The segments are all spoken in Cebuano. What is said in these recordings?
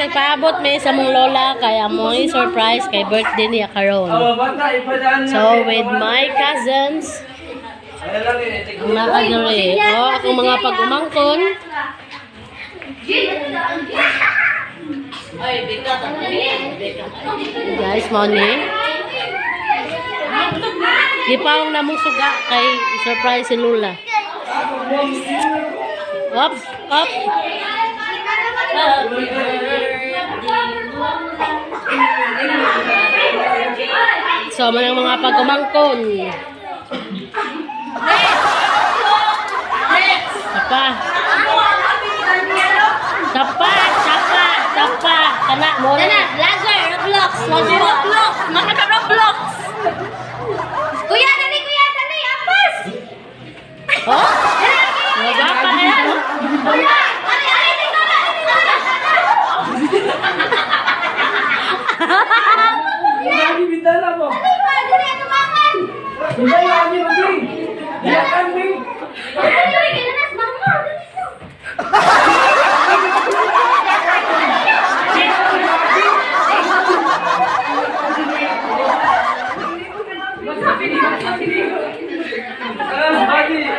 Nagpaabot mi sa mong lola kay amoy surprise kay birthday niya karon. So with my cousins, ang naa diri. Oh, akong mga pag-umangkon. Guys, money. Gipawong na mong suga kay surprise si Lola. Up, up. Happy birthday, Lola. So, manang mga pag-umangkon. Tapa. Tapa, tapa, tapa. Kana mo na. Vlogger, Roblox. Roblox. Mga Roblox. Kuya, dali, kuya, dali. Apas. Oh? Wala pa eh. Kuya, dali, dali, dali, dali. Bintana mo. Dali ba, dali, ano mangan? Bintana ni Mami. Yakan mi. Dali, uy, ginanas, mama. Dali ko.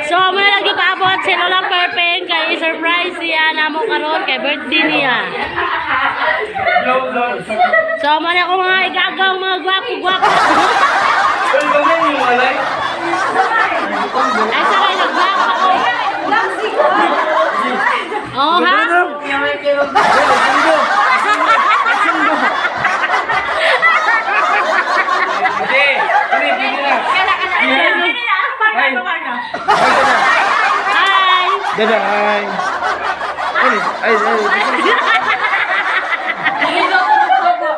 So, mo na lagi paabot si Lola Perpeng kay surprise siya namo karon kay birthday niya. So, mo na ako mga igagaw, mga gwapo-gwapo. Ay, sa kayo, nag-gwapo ako. Oh, ha? Hindi. Hindi, hindi na. Ay. Hi! Dadah. Ay. Ay, ay, ay.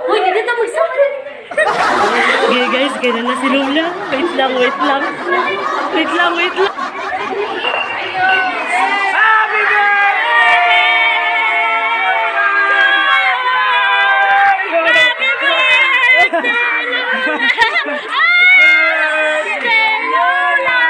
Uy, dito na magsama. Okay guys, kaya na si Lola. Wait lang, wait lang. Wait lang, wait lang. Happy birthday! Happy birthday, Lola! Birthday, Lola!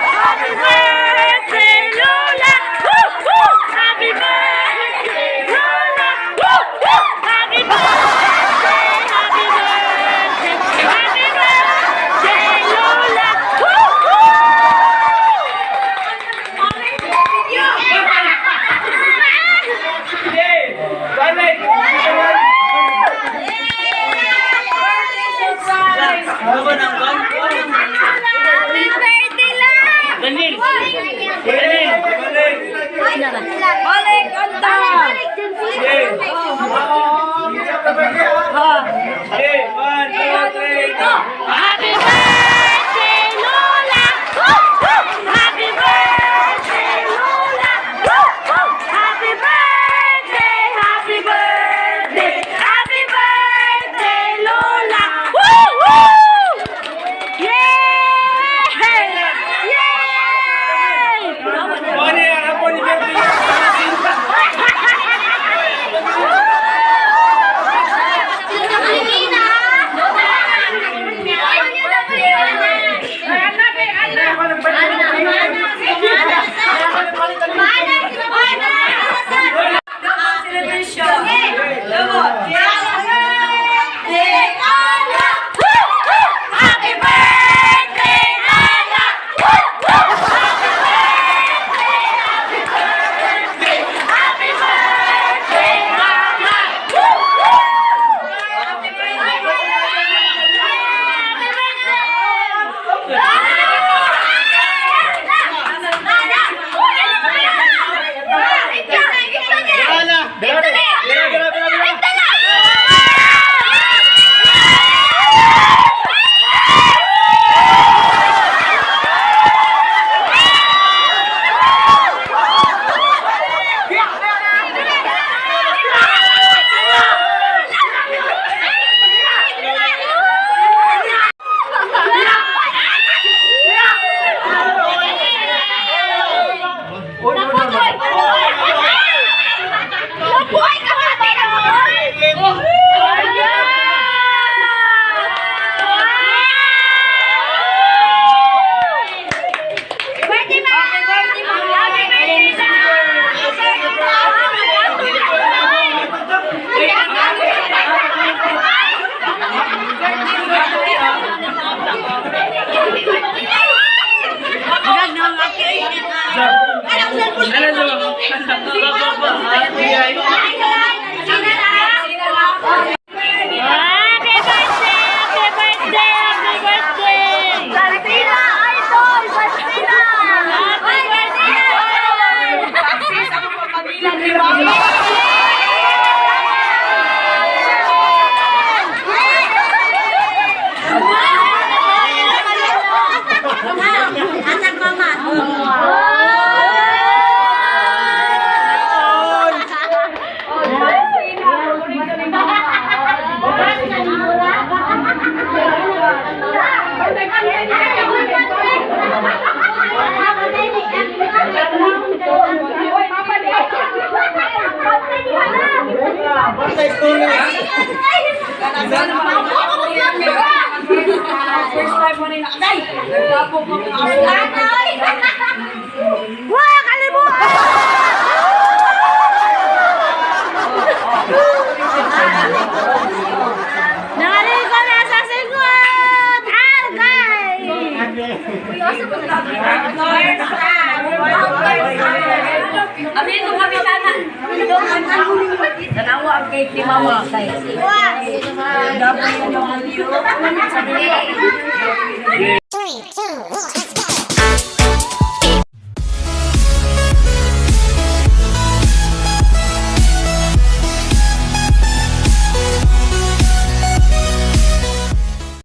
Happy birthday, Lola! Woo, woo! Happy birthday, Lola! Woo, woo! Happy birthday, happy birthday, happy birthday, Lola! Woo, woo! Yay! Balik! Happy birthday, lang! Daniel! Daniel! Balik! Balik, anta! Balik, Yay! Yay! 1, 2, 3, go! Happy birthday, Lola! Woo, woo! Happy birthday, Lola! Woo, woo! Happy birthday, happy birthday, happy birthday, Lola! Woo, woo! Yay! Yay! Ano yan? Ako ni Bebe! First time mo na yung nakatay. Wah, kalimutan! Nangaliko na sa singot! Argay! Abi ito kami sana. Tanawa ang cake ni Mama. Three, two, one.